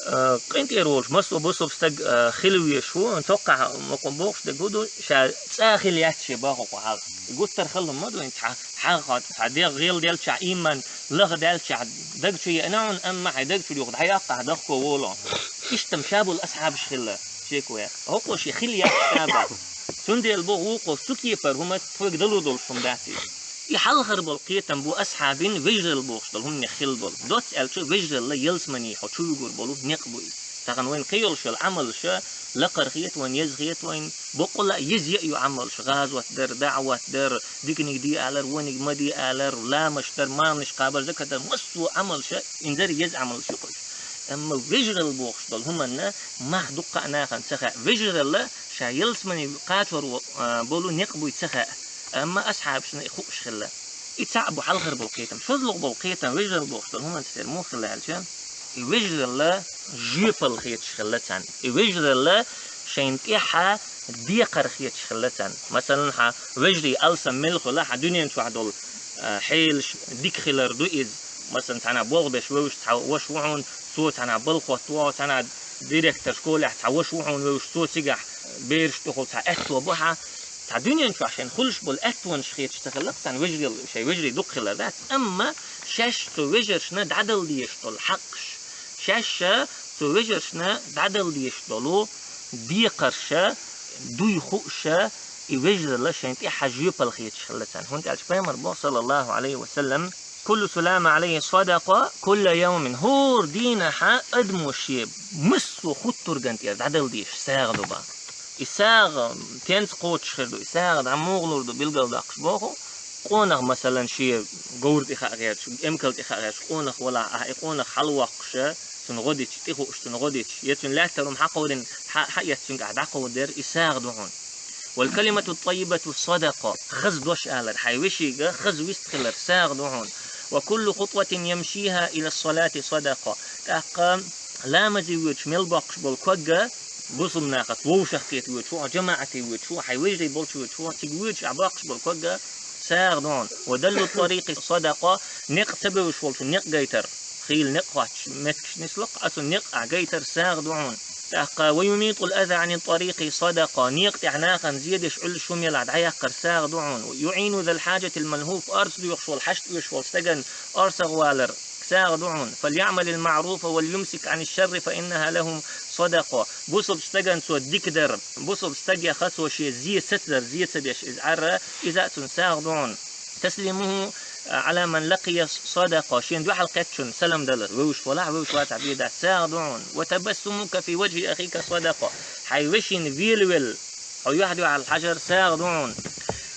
Э, къинтӀера волуш массо а бусалба стаг, э, хила везаш ву, цоккхахь мукъа бохуш дерг хӀун ду, ша цӀа хила яц шен боху кху хьагӀ. И гуттар хала хӀума ма ду, хьагӀ хьо цхьа дегӀ гӀелделчахь, ийман лахдаьллачахь даг чу еана хьуна, амма хьайн даг чуьра юха дӀаяккхахь, дахко волу. Иштта-м ша болу асхьабаш хилла, шеко яц. ХӀокхо шен хила яц ша боху. Цундела боху вукхо, цу кепара хӀума тхоьга дало долуш хӀума дац иза. И хьалхара болу кхетам бу асхьабийн вежаралла бохуш долу хӀуманех хилла болу. Доцца аьлча, вежаралла ялсмане хьо чу вуьгур болу некъ бу иза. Тахана вайна кхин йолуш йолу Ӏамалша лакхара хета вайна, еза хета вайна, баккъала а еза а ю Ӏамалш, гӀазот дар, даӀват дар, диканиг де алар, вониг ма де алар, ламазаш дар, марханаш кхабар, закат дар, массо а Ӏамалша, инзаре еза Ӏамалш ю кхуьш. Амма вежаралла бохуш долу хӀуманна мах дуккха а нахана ца хаьа. Вежаралла ша ялсмане кхачор во-, а, болу некъ буй ца хаьа. Амма асхьабашна и хууш хилла. И цхьаъ бу хьалхара болу кхетам. ШозлагӀа болу кхетам вежаралла бохуш долу хӀуманца тера муха хилла аьлча, и вежаралла жоьпалла хеташ хилла царна. И вежаралла шайна тӀехьа декхар хеташ хилла царна. Масалан, хьан вежарий алсам мел хуьла, хьан дуьнен чохь долу, а, хьелаш дика хилар ду иза. Масалан, цхьана болх беш вевзаш цхьа ваша ву хьуна, цо цхьана балхотта ву, цхьана директор школехь цхьа ваша ву хьуна вевзаш, цо цигахь бераш тӀехула цхьа аьтто бу хьан. Цхьа дуьнен чохь шайна хуьлуш болу аьттонаш хеташ ца хилла-кх царна вежарий, шайн вежарий дукха хилар дац, амма шаьш цу вежаршна дӀадала дезаш долу хьакъаш, шаьш цу вежаршна дӀадала дезаш долу декхарша, дуй хууша, и вежаралла шайн тӀехьа жоьпалла хеташ хилла царна. ХӀунда аьлча пайхамар боху, саллаллаху алейхи ва саллам, «Куллу сулама алейхи садакъа кулла яумин». ХӀора дийнахьа адамо шен массо а хуттурган тӀера дӀадала дезаш сагӀа ду бан. И сагӀа тенца кхочуш хир ду, и сагӀа дӀа мугӀа лур ду билгалдаккхаш боху, къонах, масалан, шен говра тӀе хаа гӀерташ, эмкал тӀе хаа гӀерташ, къонах валахь, ахь и къонах хьалавоккхуш, цунна гӀо дича, тӀехууш цунна гӀо дича, я цуьнан лаьттара хӀума хьакховдийна, хьа-, хьаэцна цуьнга ахь дӀакховдадар, и сагӀа ду хьуна. والكلمة الطيبة صدقة. Хаза дош алар, хьайн вешийга хаза вист хилар сагӀа ду хьуна. وكل خطوة يمشيها إلى الصلاة صدقة. ТӀаккха ламазе воьдуш мел боккхуш болу ког а, бусалба нахаца вовшахкхета воьдуш ву, жамаӀате воьдуш ву, хьайн вежарий болчу воьдуш ву, цига воьдуш ахь боккхуш болу ког а сагӀа ду хьуна. ودل الطريق صدقة. Некъ ца бевзаш волчун некъ гайтар, хийла некъ хоттуш меттигаш нислакх, оцу некъ ахь гайтар сагӀа ду хьуна. ТӀаккха ويميط الأذى عن الطريق صدقة. Некъа тӀехь нахана зе деш Ӏуьллуш хӀума елахь дӀаяккхар сагӀа ду хьуна. يعين ذا الحاجة الملهوف. Орца доьхуш волу, хьашт оьшуш волу стагана орцагӀвалар сагӀа ду хьуна. فليعمل المعروف وليمسك عن الشر فإنها له صدقة. Бусалба стагана цо дика дар, бусалба стагех цо шен зе сацадар, зе ца беш иза Ӏар, иза а цунна сагӀа ду хьуна. تسليمه على من لقي صدقة. Шена дуьхьал кхеттачунна салам далар. Вевзаш валахь, вевзаш вацахь, бен дац, сагӀа ду хьуна. وتبسمك في وجه أخيك صدقة. Хьайн вешина велавелла хьо юьхь-дуьхьал хьажар сагӀа ду хьуна.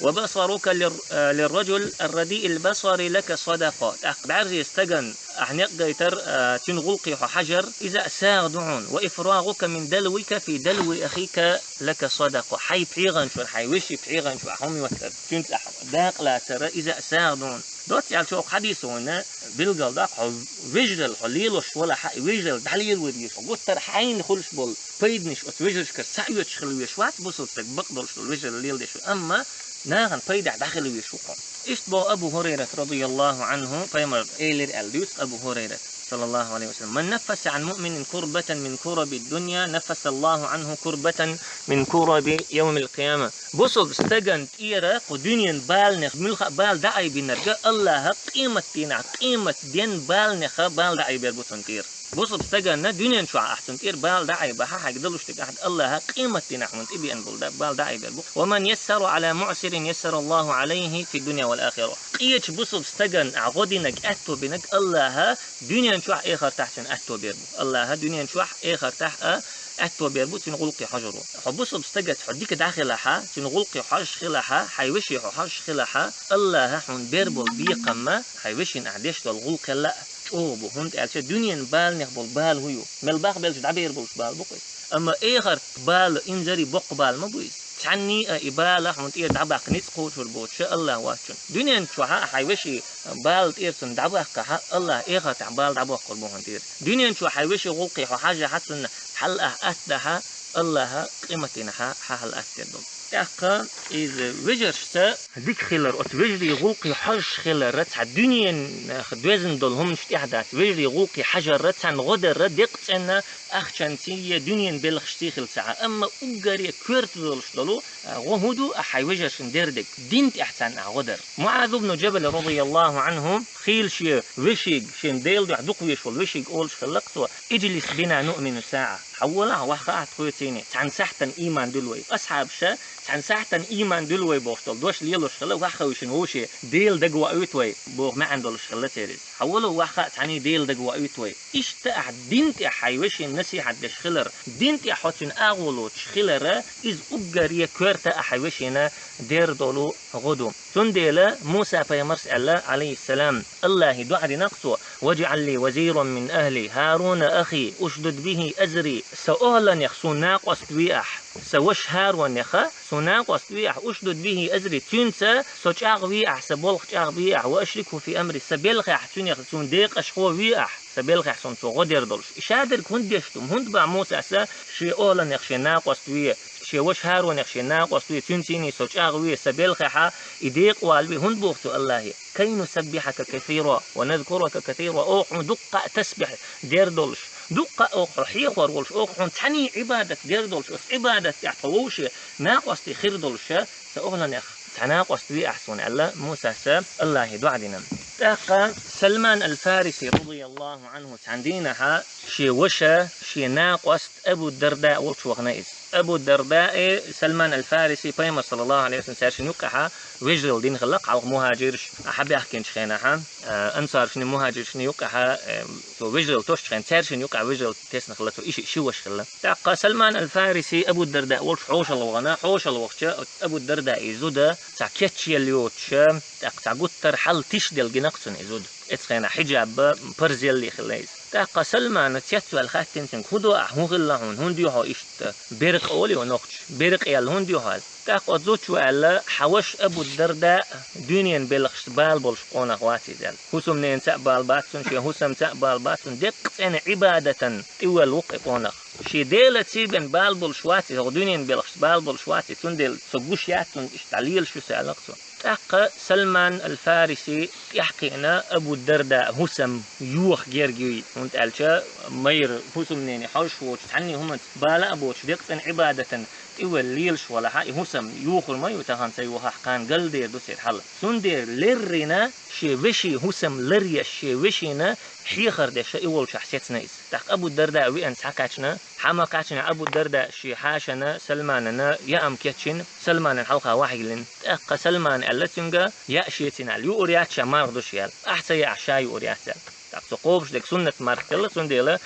وبصرك لل-، للرجل الرديء البصر لك صدقة. ТӀаккха бӀаьрзе стагана ахь некъ гайтар, а, цуьнан гӀуллакхе хьо хьажар, иза а сагӀа ду хьуна. وإفراغك من دلوك في دلو أخيك لك صدقة. Хьайн пхьегӀан чуьра, хьайн вешин пхьегӀан чу ахь хӀума йоттар, цуьнца ахь дакъа лацар, иза а сагӀа ду хьуна. Доцца аьлча, оцу хьадисо вайна билгалдаккха, хьо вежаралла хьо лелош валахь, и вежаралла дӀалелавер везаш, хьо гуттар а хьайна хуьлуш болу пайданаш оцу вежаршкара схьаоьцуш хила везаш вац, бусалба стаг бакъдолуш долу вежаралла леладеш ву, амма нахана пайдехь дӀахила везаш ву хьо. Иштта боху Абу ХӀурайрат, радияллаху Ӏанху, пайхамар элира аьлла дуьйцу Абу ХӀурайрат, саллаллаху Ӏалайхи ва саллам: من نفس عن مؤمن كربة من كرب الدنيا نفس الله عنه كربة من كرب يوم القيامة. Бусалба стагана тӀера кху дуьненан баланех муьлхха а бала дӀаайбинарг, АллахӀа къематдийнахь, къематден баланех бала дӀаайбер бу цунна тӀера. Бусалба стагана дуьнен чохь ахь цунна тӀера бала дӀаайбахь, хьайга далуш дерг ахь АллахӀа къематдийнахь хьуна тӀебеана болу да-, бала дӀаайбер бу. ومن يسر على معسر يسر الله عليه في الدنيا والآخرة. Къечу бусалба стагана ахь гӀо динарг, аьтто бинарг АллахӀа дуьнен чохь, эхартахь цуьнан аьтто бер бу. АллахӀа дуьнен чохь, эхартахь а аьтто бер бу цуьнан гӀуллакхе хьожаро. Хьо бусалба стагаца хьо дика дӀахилахь, цуьнан гӀуллакхе хьожуш хилахь, хьайн веше хьо хьожуш хилахь, АллахӀа хьуна бер болу бекхам а, хьайн вешина ахь деш долу гӀуллакх а чӀогӀа бу, хӀунда аьлча дуьненан баланех болу бала хӀун ю? Мел бахбелча дӀабер болуш бала бу-кх иза. Амма эхартан бала инзаре боккха бала ма бу иза. Цхьанний а и бала хьуна тӀера дӀабаккха ницкъ кхочур боцуш АллахӀ воцчунна. Дуьнен чохь а хьайн вешин бала тӀера цунна дӀабаккхахь, АллахӀа эхартахь бала дӀабоккхур бу хьуна тӀера. Дуьнен чохь хьайн вешин гӀуллакхе хьо хьажахь, цунна хьал ахь астадахь, АллахӀа къематдийнахь хьан хьал астадер долу. ТӀаккха иза вежаршца дика хилар, оцу вежарийн гӀуллакхе хьожуш хилар, цхьа дуьненах доьзна долу хӀуманаш тӀехь дац, вежарийн гӀуллакхе хьажар, царна гӀо дар, декъа цӀенна ахчанций я дуьненан белхашций хила ца Ӏа. Амма уггаре коьрта долуш долу, а, гӀо хӀун ду, ахь хьайн вежаршна дер дерг? Дин тӀехь царна ахь гӀо дар. МуӀаз ибн Джабал, радияллаху Ӏанху, хийла шен вешига, шен Делан дуьхьа дукха везаш волу вешига олуш хилла-кх цо: اجلس بنا نؤمن ساعة. Хьаволахь, охьахаа тхоьцийне, цхьана сахьтана ийман дуьллу вай. Асхьабаша цхьана сахьтана ийман дуьллу вай бохуш долу дош лелош хилла, охьахаа шен вовше, Дела дага воуьйту вай боху маьӀна долуш хилла церан иза. Хьавола, охьахаа, цхьаьний Дела дага воуьйту вай. Иштта ахь дин тӀехь хьайн вешина насихьат деш хилар, дин тӀехь хьо цуьнан агӀо лоцуш хилар, иза уггаре коьрта ахь хьайн вешина дер долу гӀо ду. Цундела Муса пайхамарс аьлла, Ӏалайхиссалам, АллахӀе доӀа дина-кх цо: واجعل لي وزيرا من أهلي هارون أخي أشدد به أزري. Сан охӀланех суна накъост ве ахь, сан ваша ХӀаронех суна накъост ве ахь, أشدد به أزري, цуьнца со чӀагӀве ахь, сан болх чӀагӀбе ахь, وأشركه في أمري, сан белхехь цуьнех, цуьнан декъашхо ве ахь, сан белхехь суна цо гӀо дер долуш. И шадерг хӀунда деш ду? ХӀунда боху Мусас шен охӀланех шен накъост ве, шен ваша ХӀаронех шен накъост ве, цуьнцийний со чӀагӀве, сан белхехь и декъа валаве? ХӀунда боху цо АллахӀе: كي نسبحك كثيرا ونذكرك كثيرا, оха хьуна дуккха а тасбихь дер долуш, дуккха а оха хьо хьехор волуш, оха хьуна цхьаьний Ӏибадат дер долуш, оцу Ӏибадат тӀехь тхо вовше накъостий хир долуш, сан охӀланех цхьа накъост ве ахь суна, аьлла Мусас АллахӀе доӀа дина. ТӀаккха Салман аль-Фариси, радияллаху Ӏанху, цхьана дийнахьа Шен ваша, шен накъост Абу Дарда волчу вахана иза. Абу Дарда а Салман аль-Фариси пайхамар, саллаллаху алейхи ва саллям, цаьршинна юккъехьа вежаралла дина хилла, хьалха мухаджирш а хьабаьхкинчу хенахьа, а, ансаршна, мухаджиршна юккъехьа, э, цо вежаралла тосучу хенахь, цаьршинна юккъехьа вежаралла тесна хилла цо, и ши, ши ваша хилла. ТӀаккха Салман аль-Фариси Абу Дарда волчу хьошалла вахана, хьошалла вахча Абу Дарда и зуда цхьа кечъелла йоцуша, тӀаккха цхьа гуттар хьал тиша делла гина-кх цунна и зуда. Эцу хенахь хьиджаб парзелле хилла иза. ТӀаккха Салмана цецваьлла хаьттина цуьнга: «ХӀун до ахь, хӀун хилла хьуна, хӀунда ю хьо иштта? Беркъа олий нохча, беркъа аьлла хӀунда ю хьо?» Аьлла. ТӀаккха оцу зудчо аьлла: «Хьан ваша Абу Дарда дуьненан белхашца бала болуш къонах вац иза», — аьлла. «ХӀусамненаца а бала бац цуьнан, шен хӀусамца а бала бац цуьнан, деккъа цӀена Ӏибадатан тӀевоьлла ву-кх и къонах. Шен Делаца бен бала болуш вац иза, хӀокху дуьненан белхашца бала болуш вац иза, цундела со гуш яц цунна, иштта дӀалелаш ю со», — аьлла-кх цо. ТӀаккха Салман аль-Фариси тӀаьхьакхиъна Абу Дарда хӀусам йоха герга юй, хӀунда аьлча майра хӀусамнене хьожуш воцуш, цхьанне хӀуманца бала а боцуш, декъа цӀена Ӏибадатан тӀевелла лелаш валахьа, и хӀусам йохур ма ю тахана ца йохахь, кхана галдер ду церан хьал. Цундела леррина шен вешин хӀусам ларъеш, шен вешина хьехар деш и волчохь сецна иза. ТӀаккха Абу Дарда веана схьакхаьчна, хьа ма кхаьчнехь Абу Дарда шен хьашана Салманана яа-м кечйина, Салманан хьалха вахьйиллина. ТӀаккха Салмана аьлла цуьнга: «Яа шеца йина», — аьлла, — «юур яц ша, марха ду ша», — аьлла. «Ахь ца яахь, ша юур яц», — аьлла. ТӀаккха цо кхобуш дерг суннат марха хилла, цундела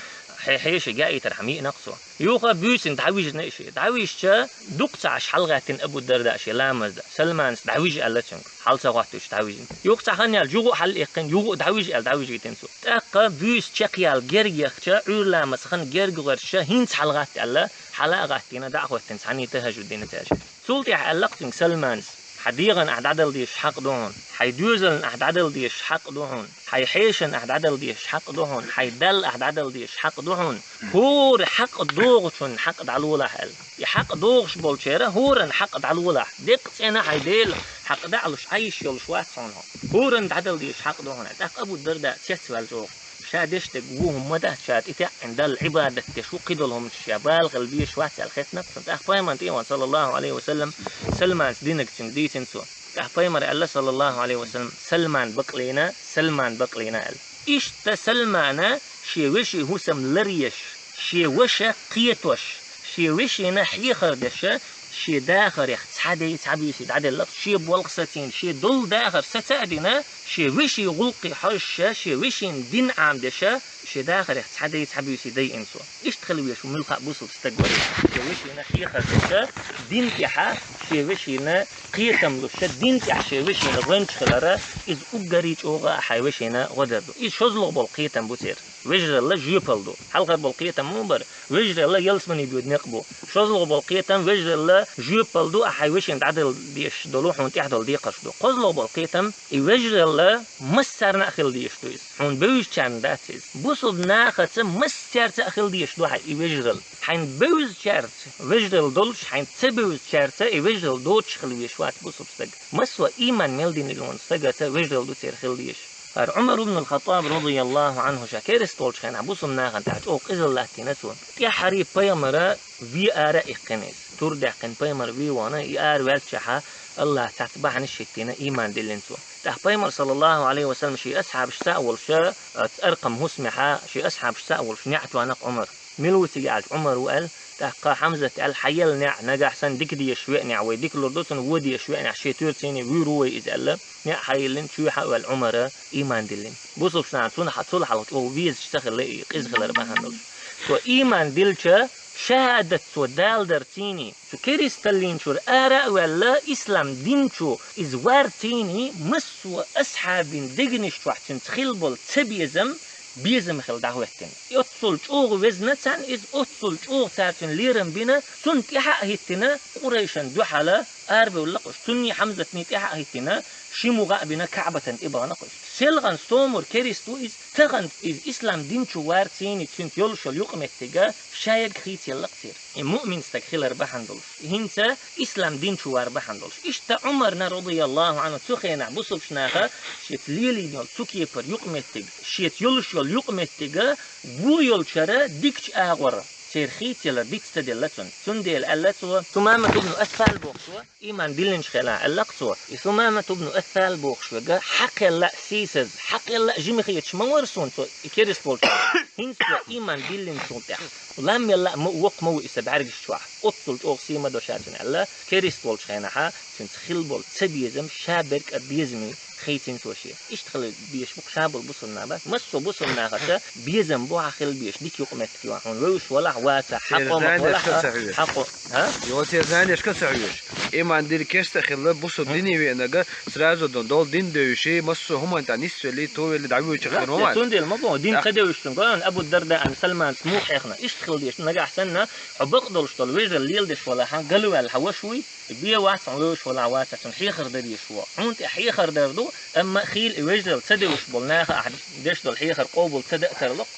хье-, хьеший яийтархьама йиъна-кх цо. Юха буьйсанна дӀавижна и шиъ. ДӀавижча, дукха ца Ӏаш хьалагӀаьттина Абу Дарда шен ламазда. Салманас: «ДӀавижа», — аьлла цуьнга. Хьал ца хӀоттуьйтуш дӀавижина. Юха цхьа хан яьлча, юха а хьалаиккхина, юха а: «ДӀавижа», — аьлла, дӀавижийтина цо. ТӀаккха буьйса чекхъяла герга яхча, Ӏуьйра ламаза хан герга гӀерташ, хӀинца хьалагӀатта аьлла, хьала а гӀаттийна, дӀа а хӀоьттина, цхьаьний тахӀажжуд дина цаьршинна. Цул тӀаьхьа аьлла-кх цуьнга Салманас: «Хьан дегӀана ахь дӀадала дезаш хьакъ ду хьуна, хьайн доьзална ахь дӀадала дезаш хьакъ ду хьуна, хьайн хьешана ахь дӀадала дезаш хьакъ ду хьуна, хьайн Далла ахь дӀадала дезаш хьакъ ду хьуна. ХӀора хьакъ догӀучун хьакъ дӀалолахь», — аьлла. И хьакъ догӀуш болчеран хӀоран хьакъ дӀалолахь. Декъа цӀена хьайн Делан хьакъ дӀа а луш, Ӏайш йолуш вац хьуна хьо. ХӀоран дӀадала дезаш хьакъ ду хьуна. ТӀаккха Абу Дарда цецваьлла чӀогӀа. Ша деш дерг ву хӀума ма дац, ша тӀетаьӀӀина Далла Ӏибадат деш ву, кхидолу хӀуманаш ша бала хила безаш вац аьлла хетна-кх цунна. ТӀаккха пайхамар тӀе а вахана, саллаллаху алейхи ва саллам, Салманас динарг цуьнга дийцина цо. ТӀаккха пайхамар аьлла, саллаллаху алейхи ва саллам: «Салман бакълийна, Салман бакълийна», — аьлла. Иштта Салмана шен вешин хӀусам ларъеш, шен ваша кхетош, шен вешина хьехар деш, шен дахарех цхьа дей, цхьа буьйсий дӀаделла-кх, шен болх сацийна, шен долу дахар саца а дина, шен вешин гӀуллакхе хьожуш, шен вешина дин Ӏамадеш, шен дахарех цхьа дей, цхьа буьйсий дайина цо. Иштта хила везаш ву муьлхха а бусалба стаг вара, шен вешина хьехар деш, дин тӀехьа шен вешина кхетам луш, дин тӀехь шен вешина гӀоьнча хилара, иза уггаре чӀогӀа а хьайн вешина гӀо дар ду. Иза шозлагӀа болу кхетам бу церан. Вежаралла жоьпалла ду. Хьалхара болу кхетам муха бара? Вежаралла ялсамане боьду некъ бу. ШозлагӀа болу кхетам, вежаралла жоьпалла ду, ахь хьайн вешина дӀадала дезаш долу, хьуна тӀехь долу декхарш ду. КхозлагӀа болу кхетам, и вежаралла массарна а хила дезаш ду иза. Хьуна бевзачарна дац иза. Бусалба нахаца массаьрца а хила дезаш ду хьайн и вежаралла. Хьайна бевзачаьрца вежаралла долуш, хьайна ца бевзачаьрца и вежаралла доцуш хила везаш вац бусалба стаг. Массо а ийман мел дина волу стагаца вежаралла ду церан хила дезаш. ХӀара Ӏумар ибн аль-Хаттаб, радияллаху Ӏанху, ша керста волчу хенахь бусалба нахана тӀехь чӀогӀа къизалла латтийна цо. ТӀаьххьара пайхамара вен ара а иккхина иза. Тур даьккхина пайхамар вен вахана, и ара ваьллачахьа, АллахӀа цхьацца бахьанаш а хӀиттийна, ийман диллина цо. ТӀаккха пайхамар, саллаллаху алейхи ва саллам, шен асхьабашца а волуш, оцу Аркъам хӀусамехьа шен асхьабашца а волуш, неӀ тоьхна-кх Ӏумара. Мила ву цига аьлча, Ӏумар ву аьлла. ТӀаккха Хьамзата аьлла: «Хьан елла неӀ нагахь санна дика дезаш веанехь, вай дика лур ду цунна, вон дезаш веанехь, шен туьрцийний вуьйр ву вай иза», — аьлла. НеӀ хьайиллина, чоьхьа а ваьлла, Ӏумара ийман диллина. Бусалба нахана цул хьалха чӀогӀа везачу ца хилла и къиза хилар бахьана долуш. Цо ийман диллича, шахӀадат цо даладарцийний, цу керсталлин чуьра ара а ваьлла, ислам дин чу иза варцийний, массо а асхьабийн дегнаш чохь цуьнца хилла болу цабезам, безам хилла дӀахӀоьттина. Оццул чӀогӀа везна царна иза, оццул чӀогӀа цара цуьнан лерам бина, цунна тӀаьхьа а хӀиттина, Къурайшан дуьхьала арабевлла-кх уьш. Цунний Хьамзатний тӀаьхьа а хӀиттина, ши мугӀа а бина, КаӀбатан тӀе бахана-кх уьш. Селхана стомур керст ву иза, тахана иза ислам дин чу варцийний, цуьнца йолуш йолу юкъаметтиг ша ерг хийцаелла-кх церан. И муъмин стаг хилар бахьана долуш, хӀинца ислам дин чу вар бахьана долуш. Иштта Ӏумарна, радияллаху Ӏанху, цу хенахь бусалба наха шеца лелийна йолу цу кепара юкъаметтиг, шеца йолуш йолу юкъаметтиг гу йолчара дикачу агӀор церан хийцаялар диц ца делла цунна. Цундела аьлла цо: «Сумамат ибн Ассал бохучо, ийман диллинчу хенахь», — аьлла-кх цо, — «и Сумамат ибн Ассал бохуш верг хьакхелла а сийсаз, хьакхелла а жима хеташ ма вара суна цо, и керст волчу». ХӀинца цо ийман диллинчул тӀехьа, лам мелла а ма воккха ма ву и са бӀаьргаш чохь, оццул чӀогӀа сий ма до ша цуьнан аьлла, керист волчу хенахьа цуьнца хила болу ца безам ша берг а безаме хийцина цо шен. Иштта хила безаш бу-кх ша болу бусулба нах бац. Массо а бусулба нахаца безам бу хьан хила безаш, дика юкъаметтиг ю хьуна, вевзаш валахь а, вацахь а, хьан къомах валахь а, хьан къо-, а? Йо, церан занешка а ца хьоьжуш. Ийман дилла керста а хилла, бусулба дине веанарг, сразу дон долу дин девзаш, массо а хӀуманна тӀехь нисвелли, товелли, дӀавоьдуш хир ву вайн. Цундела ма боху, дин ца девзаш цуьнга, Абу Дардаан, Салманца муха хьехна, иштта хила дезаш, нагахь санна, хьо бакъдолуш долу вежаралла леладеш валахь, гал ваьлла хьан ваша вуй, бен вац хьуна, вевзаш валахь а, вацахь а, цунна хьехар дар езаш ву. Хьуна тӀе хьехар дар ду, амма хийла и вежаралла ца девзаш болу наха ахь деш долу хьехар къобал ца дан а тарло-кх,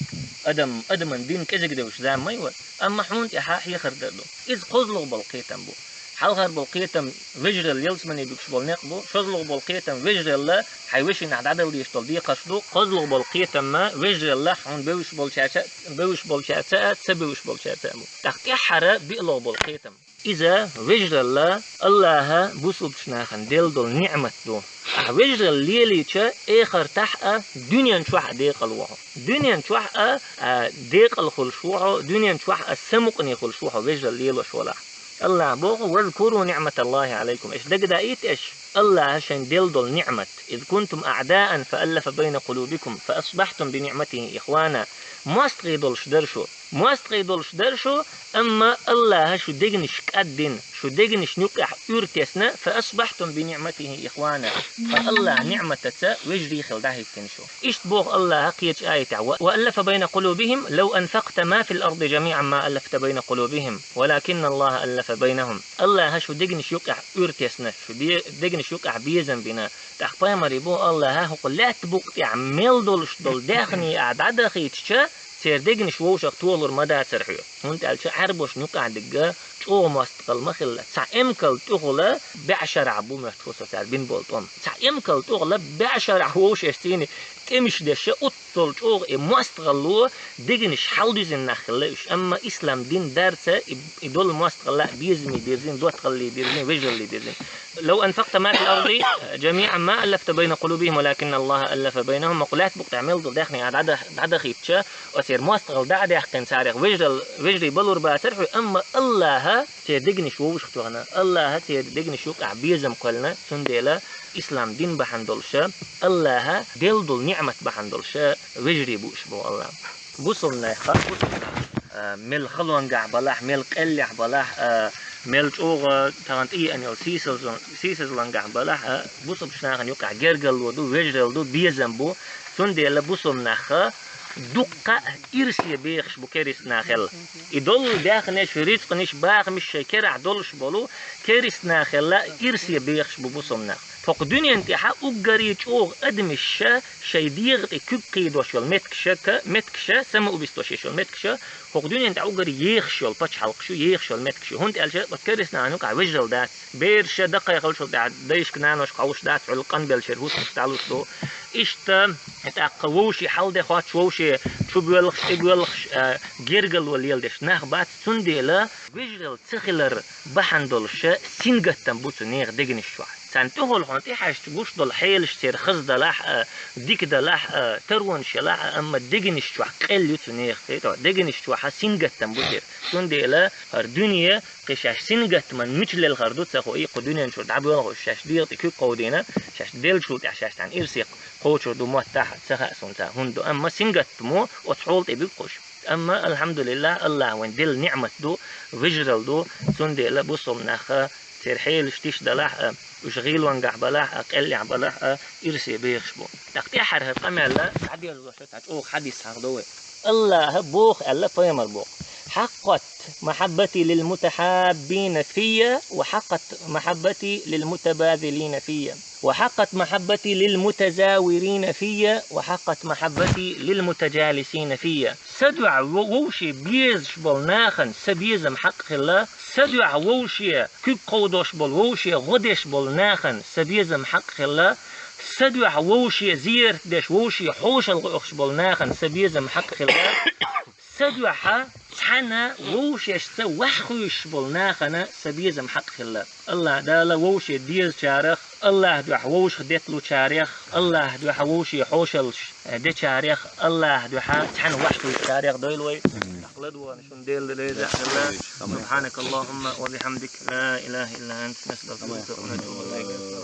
адам, адаман дин кӀезиг девзаш зама ма ю вай, амма хьуна тӀехьа хьехар дар ду. Иза кхозлагӀа болу кхетам бу. Хьалхара болу кхетам вежаралла ялсамане буьгуш болу некъ бу, шозлагӀа болу кхетам вежаралла хьайн вешин ахь дӀадала дезаш долу декхарш ду, кхозлагӀа болу кхетам-м вежаралла хьуна бевзаш болчаьрца, бевзаш болчаьрца а, ца бевзаш болчаьрца а бу. ТӀаккха тӀаьххьара биълагӀа болу кхетам. Иза вежаралла Аллаха бусулбачу нахана делла долу ниӀмат ду. Ахь вежаралла лелийча, эхартахь а, дуьнен чохь а декъала ву хьо. Дуьнен чохь а, а, декъала хуьлуш ву хьо, дуьнен чохь а самукъане хуьлуш ву хьо вежаралла лелош валахь. Аллаха боху: «Вазкуру ниӀматаллахи Ӏалайкум». Аш дагадаийта аш Аллаха шайн делла долу ниӀмат. «Из кунтум аъдаан фа аллафа байна къулубикум, фа асбахьтум би ниӀматихи ихвана». МостагӀий долуш дара шу. МостагӀий долуш дара шу, амма Аллаха шу дегнаш кӀаддина, шу дегнашна юкъехь уьйр тесна, «фа асбахьтум би ниӀматихи ихвана». Ткъа Аллаха ниӀматаца вежарий хила дӀахӀиттина шу. Иштта боху Аллаха кхечу аятехь: «Ва, ва аллафа байна къулубихим, лав анфакъта ма фил арди жамиӀан ма аллафта байна къулубихим, валакинна Аллаха аллафа байнахум». Аллаха шу дегнаш юкъехь уьйр тесна, шу бе-, дегнаш юкъехь безам бина. ТӀаккха пайхамаре боху Аллаха: «ХӀокху лаьтта букъа тӀехь мел долуш долу даьхни ахь дӀадахийтича, церан дегнаш вовшах тохалур ма дацара хьоьга». ХӀунда аьлча Ӏаьрбошна юкъахь дигга чӀогӀа мостагӀалла ма хилла. Цхьа эмкал тӀехула бӀе шарахь бу моьтту со цара бина болу тӀом. Цхьа эмкал тӀехула бӀе шарахь вовшашцийна тӀемаш деш, оццул чӀогӀа и мостагӀалло дегнаш хьалдуьзина нах хилла уьш. Амма ислам дин дарца и, и долу мостагӀалла а безаме бирзина, доттагӀалле бирзина, вежаралле бирзина. «Лав анфакъта ма фил арди жамиӀан ма аллафта байна къулубихим, валакинна Аллаха аллафа байнахум». ХӀокху лаьтта букъа тӀехь мел долу даьхни ахь дӀада-, дӀадахийтича, оцеран мостагӀалла дӀа а даьккхина, царах вежарал-, вежарий балур бацара хьоьга, амма Аллаха церан дегнаш вовшах тоьхна, Аллаха церан дегнаш юкъахь безам кхоьллина, цундела ислам дин бахьана долуша, Аллаха делла долу ниӀмат бахьана долуша вежарий бу уьш боху Аллаха. Бусулба нахах, бусулба нах, а, мел халонгахь балахь, мел къеллехь балахь, а, мел чӀогӀа тахана тӀееана йолу сийсазлан-, сийсазлангахь балахь, а, бусулбачу нахана юкъахь гергарло ду, вежаралла ду, безам бу. Цундела бусулба нахха дуккха а ирсе бехаш бу керист нахелла. И долу даьхнеш, рицкъанаш, бахамаш шайн керахь долуш болу керист нахелла ирсе бехаш бу бусулба нах. ХӀокху дуьнен тӀехьа уггаре чӀогӀа адамаш ша шайн дегӀа тӀе куьг кхийдош йолу меттигаш, ка-, меттигаш, самоубийство еш йолу меттигаш, хӀокху дуьнен тӀехь уггаре ехаш йолу пачхьалкхаш ю, ехаш йолу меттигаш ю. ХӀунда аьлча оцу керист нахана юкъахь вежаралла дац. Бераш даккхий хиллачул тӀаьхьа дайшка, наношка хьовсуш дац, Ӏуьллу къанбеллачеран хӀусамашка дӀалуш ду. Иштта, тӀаккха вовшийн хьал де хоттуш, вовшийн чу боьлхуш, тӀе боьлхуш, а, гергарло леладеш нах бац, цундела вежаралла ца хилар бахьана долуша сингаттам бу цу нехан дегнаш чохь. Царна тӀехула хьуна тӀехьаьжча гуш долу хьелаш церан хаза далахь а, дика далахь а, таронаш ялахь а, амма дегнаш чохь къелла ю цу нехан, дегнаш чохь сингаттам бу церан. Цундела хӀара дуьне кхин шаьш сингаттаман мича лелхар ду ца хууш, кху дуьнен чуьра дӀабоьлхуш, шаьш дегӀа тӀе куьг кховдийна, шаьш деллачул тӀехь шаьш цхьаьна ирсе кхочур ду, мотт ахь ца хаьа суна цхьа хӀунда ду, амма сингаттамо оцу хьола тӀе буьгу кхуш. Амма, алхьамдулиллахь, Аллаха вайн делла ниӀмат ду, вежаралла ду, цундела бусулба нахха церан хьелаш тиша далахь а, уьш гӀийлонгахь балахь а, къеллехь балахь а, ирсе бехаш бу. ТӀаккха тӀаьххьара хӀара къамел дӀадерзош цхьа чӀогӀа хьадис хьахадо вай. Аллаха боху аьлла, пайхамар боху: «Хьаккъат махьаббати лил мутахьаббина фийя, ва хьаккъат махьаббати лил мутабазилина фийя, ва хьаккъат махьаббати лил мутазавирина фийя, ва хьаккъат махьаббати лил мутажалисина фийя». Сан дуьхьа во-, вовшийн безаш болу нахана сан безам хьакъ хилла, сан дуьхьа вовшийн куьг кховдош болу, вовшийн гӀо деш болу нахана сан безам хьакъ хилла, сан дуьхьа вовшийн зиярат деш, вовшийн хьошалгӀа оьхуш болу нахана сан безам хьакъ хилла, сан дуьхьа Цхьана вовшашца ваьхуьйш болу нахана сан безам хьакъ хилла. Аллахь Дала вовше дезачарах, Аллахь дуьхьа вовшах детталучарех, Аллахь дуьхьа вовше хьошаллаш дечарех, Аллахь дуьхьа цхьана ваьхуьйшарех дойла вай. ЛадогӀа шуна Дела реза хилла. سبحانك اللهم وبحمدك، لا إله إلا أنت، نستغفرك ونتوب إليك.